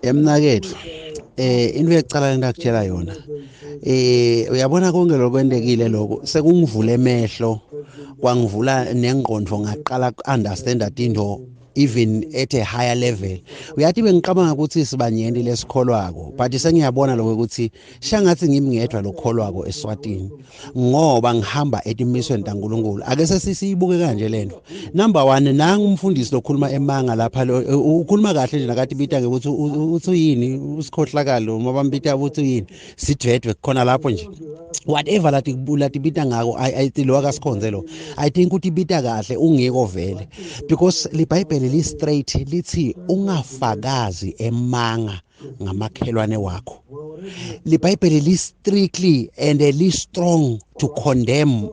Emnaketfu, into yokucala lengakutshela yona, uyabona konke lokwentekile lokho sekungivula emehlo, kwangivula nengqondo, ngaqala ku-understanda tinto even at a higher level. Uyathi bengicabanga ukuthi sibanyenti lesikholwako, but sengiyabona lokho ukuthi shangathi ngimi ngedwa lokholwako eSwatini, ngoba ngihamba etimisweni taNkulunkulu. Ake sesiyibuke kanje lento. Number 1, nangu umfundisi lokhuluma emanga lapha, ukhuluma kahle nje nakathi bita ngekuthi uthi uyini usikhohlakalo, uma bambita ukuthi uyini sidvedwe khona lapho nje, whatever lati latibita ngako. I lo akasikhonze lo, I think ukuthi ibita kahle ungiko vele, because liBhayibheli li straight lithi ungafakazi emanga ngamakhelwane wakho. LiBhayibheli li strictly and li strong to condemn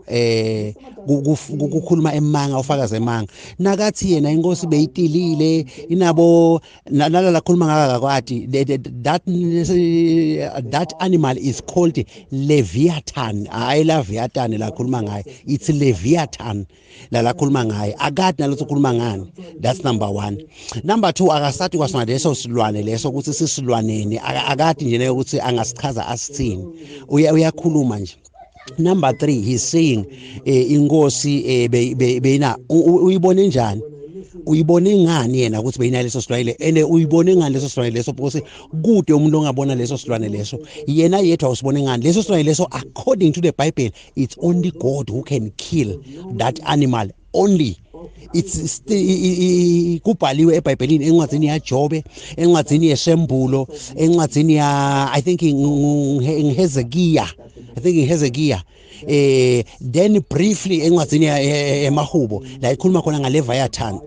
ukukhuluma emanga, ufakaze emanga. Nakathi yena inkosi beyitilile inabo nalala khuluma ngaka kakwati, that animal is called Leviathan, hayi Leviathan la khuluma ngayo, it's Leviathan la lakhuluma ngaye, akade nalotho ukhuluma ngani. That's number 1. Number 2, akasathi kwasona leso silwane leso ukuthi sisilwaneni, akade nje leyo ukuthi angasichaza asithini, uyakhuluma nje. Number 3, he's saying inkosi beyina, uyibone njani, uyibone ngani yena ukuthi beyina leso silwane, and uyibone ngani leso silwane leso, because kude umuntu ongabona leso silwane leso, yena yedwa usibone ngani leso silwane leso. According to the Bible, it's only God who can kill that animal only. It's kubhaliwe eBhayibhelini, encwadzini yaJobe, encwadzini yeSembulo, encwadzini ya, I think ngiHezekiah, I think ngiHezekiah, then briefly encwadzini emahubo la ikhuluma khona ngaLeviathan.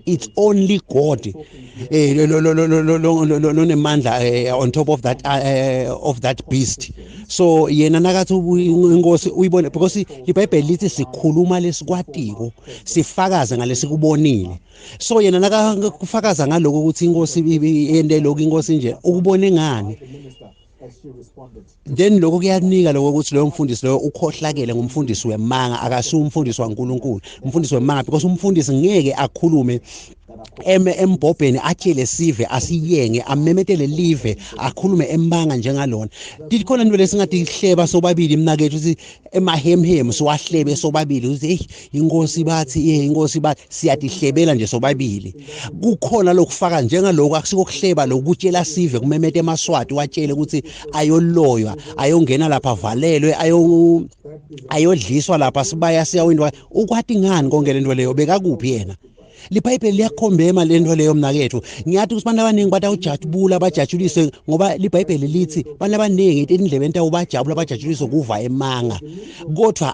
It's only God lonemandla on top of that of that beast. So yena nakathi inkosi uyibone, because iBhayibheli lithi sikhuluma lesikwatiko, sifakaze ngalesikubonile. So yena nakafakaza ngaloko ukuthi inkosi yende lokhu, inkosi nje ukubone ngani? Then lokho kuyanika lokho ukuthi loyo mfundisi loyo ukhohlakele, ngumfundisi wemanga, akasiwo umfundisi waNkulunkulu, umfundisi wemanga, because umfundisi ngeke akhulume eme embhobheni atshele sive, asiyenge, amemetele live, akhulume emanga njengalona. Tikhona into lesingathi ihleba sobabili mnakethu, ukuthi emahemhem siwahlebe sobabili ukuthi hey, inkosi bathi, eh inkosi bathi, siyatihlebela nje sobabili. Kukhona lokufaka njengaloko, akusikokuhleba lokutshela sive, kumemete emaSwati, watshele ukuthi ayoloywa, ayongena lapha, avalelwe, ayo ayodliswa lapha, sibaya siyawindwa. Ukwati ngani konke lento leyo? Bekakuphi yena? LiBhayibheli liyakhombema lento leyo mnakethu. Ngiyathi ukuthi abantu abaningi batawujabula bajatshuliswe, ngoba liBhayibheli lithi abantu abaningi etindlebeni tabo bajabula bajatshuliswe kuva emanga, kodwa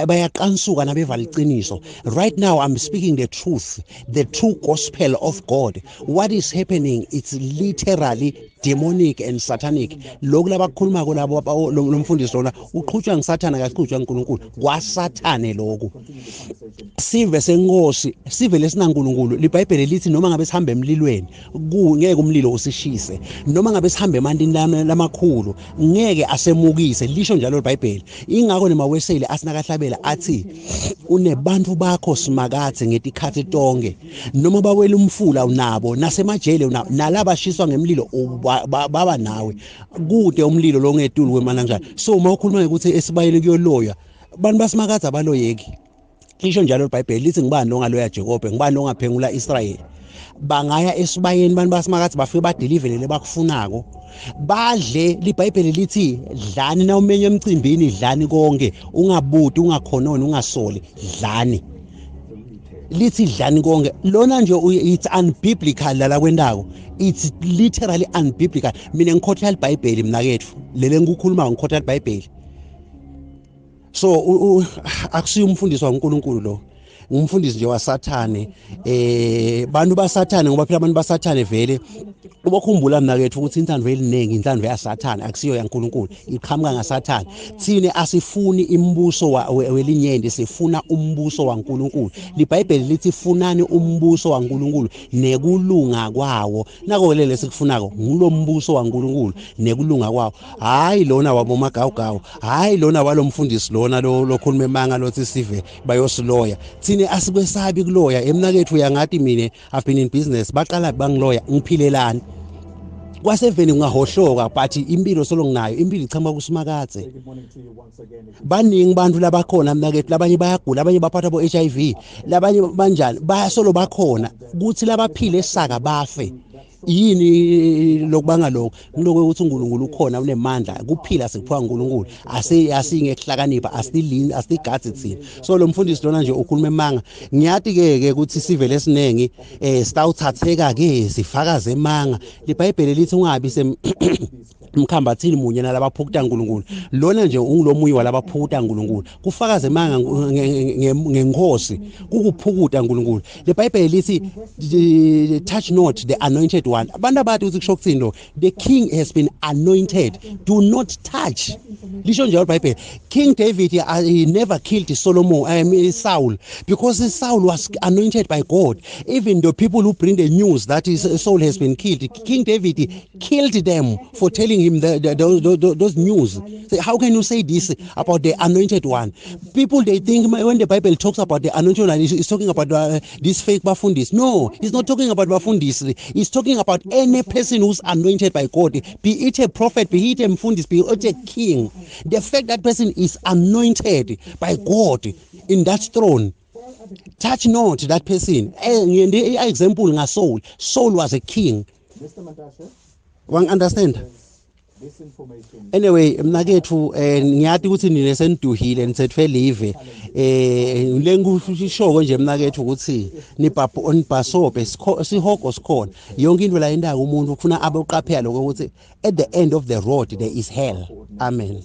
bayaqansuka nabeva liciniso. Right now I'm speaking the truth, the true gospel of God. What is happening, it's literally demonic and satanic. Lokhu labakukhulumako labo, lo mfundisi lona uqhutshwa ngisathana, akaqhutshwa nguNkulunkulu, kwasathane lokhu. Sive senkosi, sive lesinaNkulunkulu, liBhayibheli lithi noma ngabe sihambe emlilweni, ngeke umlilo usishise, noma ngabe sihambe emantini lamakhulu, ngeke asemukise, lisho njalo iBhayibheli. Ingakho nemaweseli asinakahlabela athi unebantu bakho Simakadze ngetikhathi tonke, noma bawela umfula unabo, nasemajele unabo, nalabashiswa ngemlilo baba nawe, kude umlilo longetulu kwemana njalo. So uma ukhuluma ngokuthi esibayeni kuyoloywa, bantu baSimakadze abaloyeki, lisho njalo iBhayibheli. Lithi ngibani longaloya Jacob, ngibani longaphengula Israel? Bangaya esibayeni bantu baSimakadze, bafike badeliverele bakufunako, badle. LiBhayibheli lithi dlani na umenye emcimbini, dlani konke, ungabuti, ungakhononi, ungasoli, dlani. Lithi dlani konke. Lona nje it's unbiblical lala kwentako, it's literally unbiblical. Mina ngikhotha iBhayibheli mnakethu, lele ngikukhuluma ngikhotha iBhayibheli. So akusiyo umfundisi waNkulunkulu lo, ngumfundisi nje waSathane, bantu baSathane, ngoba phela abantu baSathane vele ubokhumbula mnakethu ukuthi inthando eliningi inthando yaSathane, akusiyo yaNkulunkulu, iqhamuka ngaSathane. Thine asifuni imibuso welinyenti, sifuna umbuso waNkulunkulu. LiBhayibheli lithi funani umbuso waNkulunkulu nekulunga kwawo. Nako lele sikufunako ngulombuso waNkulunkulu nekulunga kwawo, hayi lona wabomagawugawu, hayi lona walomfundisi lona lokhuluma emanga lothi sive bayosiloya. Thine Thine asikwesabi kuloya emnakethu, uyangati mina, I've been in business, baqala bangiloya, ngiphilelani kwaseveni kungahohloka, but impilo solo nginayo, impilo ichama kuSimakadze. Baningi bantu labakhona mnakethu, labanye bayagula, abanye baphathwa bo-HIV, labanye banjani, bayasolo bakhona kuthi labaphile saka bafe. Yini lokubanga lokho? Ngiloko ukuthi uNkulunkulu ukhona, unemandla, kuphila sikuphiwa uNkulunkulu, asingekuhlakanipha, asilini, asigadzi thina. So lo mfundisi lona nje ukhuluma emanga. Ngiyati ke ke ukuthi sive lesinengi sitawuthatheka ke sifakaze emanga. LiBhayibheli lithi ungabi sem mkhambathini munye nalabaphukuta uNkulunkulu. Lona nje ungulomunye walabaphukuta uNkulunkulu. Kufakaza emanga ngenkosi kukuphukuta uNkulunkulu. LeBhayibheli lithi, "Touch not the anointed one." Abantu abathi ukuthi kusho ukuthini lo? The king has been anointed, do not touch, lisho njalo iBhayibheli. King David, he never killed Solomon, Saul, because Saul was anointed by God. Even the people who bring the news that Saul has been killed, King David killed them for telling him those news. Say, how can you say this about the anointed one? People, they think when the Bible talks about the anointed one, it's talking about this fake bafundisi. No, he's not talking about bafundisi. He's talking about any person who's anointed by God, be it a prophet, be it a mfundisi, be it a king. The fact that person is anointed by God in that throne, touch not that person. Ngiye example ngaSaul. Saul was a king. Wang understand? Anyway, mnakethu, ngiyati ukuthi nine seniduhile, nithethe live. Lengikushoko nje mnakethu ukuthi nibhabho nibhasobe, sihogo sikhona. Yonke into la indaka umuntu ufuna abe uqaphela lokho ukuthi at the end of the road there is hell. Amen.